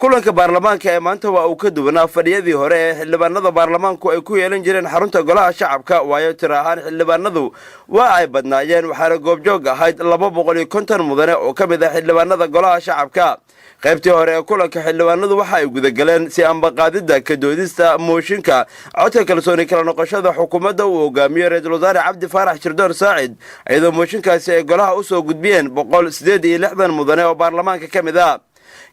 Kulanka baarlamaanka ee maanta waa uu ka duwanaa fadhiyadii hore ee xildhibaanada baarlamaanku ay ku yeelan jireen xarunta Golaha Shacabka, waayo tiro ahaan xildhibaanadu waa ay badnaayeen, waxaana goobjoog ahayd 250 mudane oo ka mid ah xildhibaanada Golaha Shacabka. Qaybtii hore ee kulanka xildhibaanadu waxa ay gudagaleen si ambaqaadidda ka doodista mooshinka codka kalsooni kala noqoshada xukuumadda uu hogaamiyo ra-iisul wasaare Cabdi Faarax Shirdoon Saacid, iyadoo mooshinkaasi ay golaha usoo gudbiyeen 168 mudane oo baarlamaanka ka mid ah.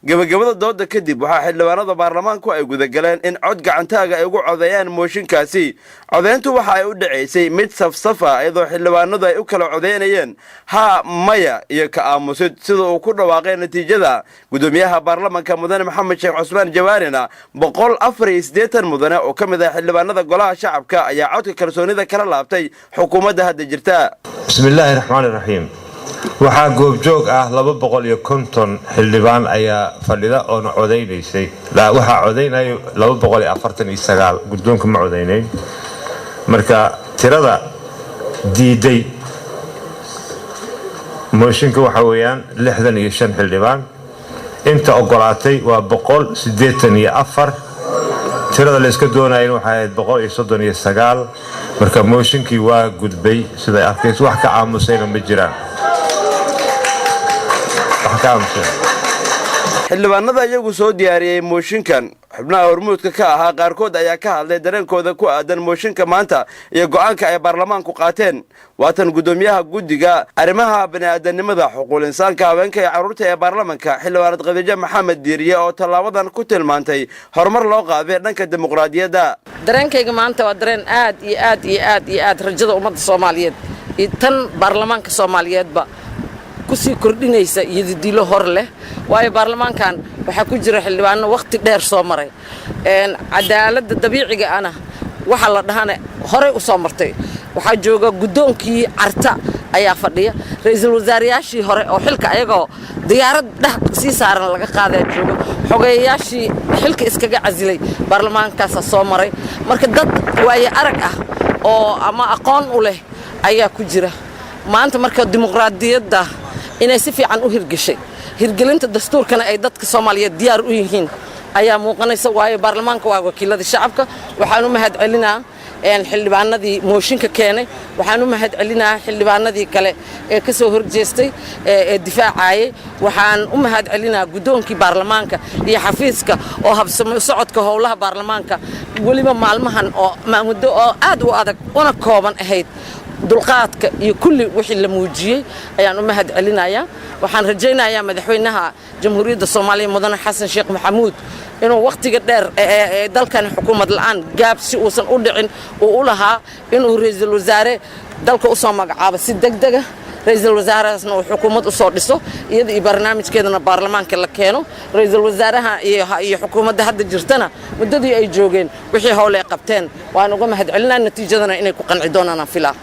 Gebagabada dooda kadib, waxaa xildhibaanada baarlamaanku ay gudagaleen in cod gacantaaga ay ugu codeeyaan mooshinkaasi. Codeyntu waxa ay u dhacaysay mid safsafa, iyadoo xildhibaanadu ay u kala codeynayeen haa, maya iyo ka aamusid. Sida uu ku dhawaaqay natiijada gudoomiyaha baarlamanka, mudane Maxamed Sheekh Cusmaan Jawaarina, 184 mudane oo ka mid ah xildhibaanada Golaha Shacabka ayaa codka kalsoonida kala laabtay xukuumadda hadda jirta. Bismillaahi raxmaani raxiim. Waxaa goobjoog ah 250 xildhibaan ayaa fadhida oona codaynaysay. Waxaa codaynaya 249, guddoonka ma codaynayn. Marka tirada diiday mooshinka waxaa weeyaan 65 xildhibaan. Inta ogolaatay waa 184. Tirada layska doonayan waxay ahayd 139. Marka mooshinkii waa gudbay siday arkayso. Wax ka aamusayna ma jiraan. Wax ka aamusay. Xildhibaanada iyagu soo diyaariyey mooshinkan, xubnaha hormuudka ka ahaa qaarkood ayaa ka hadlay dareenkooda ku aadan mooshinka maanta iyo go'aanka ay baarlamaanku qaateen. Waatan guddoomiyaha guddiga arrimaha bini'aadanimada, xuquuqul insaanka, haweenka iyo carruurta ee baarlamanka, xildhibaanad Khadiijo Maxamed Diiriye, oo tallaabadan ku tilmaantay horumar loo qaaday dhanka dimuqraadiyadda. Dareenkayga maanta waa dareen aad iyo aad iyo aad iyo aad rajada ummadda Soomaaliyeed iyo tan baarlamaanka Soomaaliyeedba kusii kordhinaysa iyo didilo hor leh, waayo baarlamaankan waxaa ku jira xildhibaano wakhti dheer soo maray cadaaladda dabiiciga ana waxa la dhahana horey u soo martay. Waxaa jooga guddoonkii Carta ayaa fadhiya, ra-iisul wasaarayaashii hore oo xilka ayagoo diyaarad dhex sii saaran laga qaadaya jooga, xogeeyayaashii xilka iskaga casilay baarlamaankaasaa soo maray. Marka dad waaye arag ah oo ama aqoon u leh ayaa ku jira maanta. Marka dimuqraadiyadda inay si fiican u hirgeshay, hirgelinta dastuurkana ay dadka Soomaaliyeed diyaar u yihiin ayaa muuqanaysa, waayo baarlamaanka waa wakiilada shacabka. Waxaan u mahad celinaa xildhibaanadii mooshinka keenay. Waxaan u mahad celinaa xildhibaanadii kale ee ka soo horjeestay ee difaacayay. Waxaan u mahad celinaa guddoonkii baarlamaanka iyo xafiiska oo habsamo socodka howlaha baarlamaanka weliba maalmahan oo muddo oo aad u adag una kooban ahayd, dulqaadka iyo kulli wixii la muujiyey ayaan u mahad celinayaa. Waxaan rajaynayaa madaxweynaha Jamhuuriyadda Soomaaliya, mudane Xasan Sheekh Maxamuud, inuu wakhtiga dheer ee dalkan xukuumad la'aan gaab si uusan u dhicin uu u lahaa inuu ra-iisul wasaare dalka u soo magacaabo si deg dega, ra-iisul wasaarahaasna uu xukuumad u soo dhiso, iyada iyo barnaamijkeedana baarlamaanka la keeno. Ra-iisul wasaaraha iyo xukuumadda hadda jirtana muddadii ay joogeen wixii howle ay qabteen waan uga mahad celinaa, natiijadana inay ku qanci doonaan aan filaa.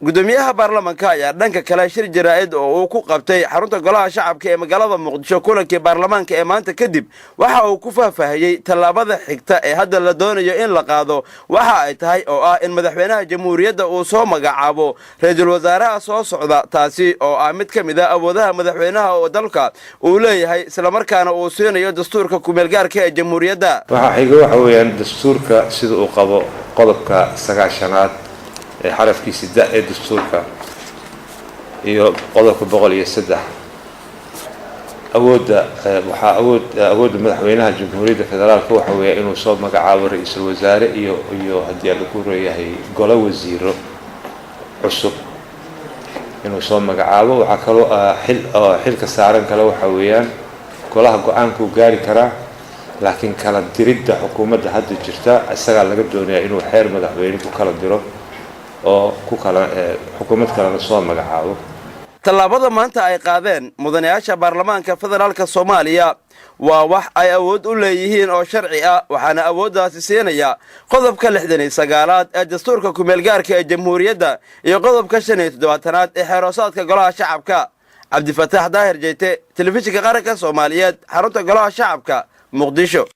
Gudoomiyaha baarlamanka ayaa dhanka kale shir jaraa'id oo uu ku qabtay xarunta Golaha Shacabka ee magaalada Muqdisho kulankii baarlamaanka ee maanta kadib waxa uu ku faahfaahiyey tallaabada xigta ee hadda la doonayo in la qaado waxa ay tahay, oo ah in madaxweynaha jamhuuriyadda uu soo magacaabo ra-iisul wasaaraha soo socda, taasi oo ah mid ka mid ah awoodaha madaxweynaha oo dalka uu leeyahay, islamarkaana uu siinayo dastuurka kumeelgaarka ee jamhuuriyadda. Waxaa xiga waxa weeyaan dastuurka sida uu qabo qodobka 90aad ee xarafkiisa da ee dastuurka iyo qodobka 103, awoodda waxaa awoodda madaxweynaha Jamhuuriyadda Federaalka waxa weeya inuu soo magacaabo ra-iisul wasaare iyo haddii alla ku reeyahay golo wasiiro cusub inuu soo magacaabo. Waxaa kaloo xilka saaran kale waxa weeyaan golaha go-aankuu gaari karaa, laakiin kala diridda xukuumadda hadda jirta isagaa laga doonayaa inuu xeer madaxweyne ku kala diro oo ku kala xukuumad kalena soo magacaabo. Tallaabada maanta ay qaadeen mudanayaasha baarlamaanka federaalka Soomaaliya waa wax ay awood u leeyihiin oo sharci ah, waxaana awooddaasi siinaya qodobka 69aad ee dastuurka kumeelgaarka ee jamhuuriyadda iyo qodobka 75aad ee xeeroosaadka Golaha Shacabka. Cabdifataax Daahir Jeyte, Telefishinka Qaranka Soomaaliyeed, xarunta Golaha Shacabka, Muqdisho.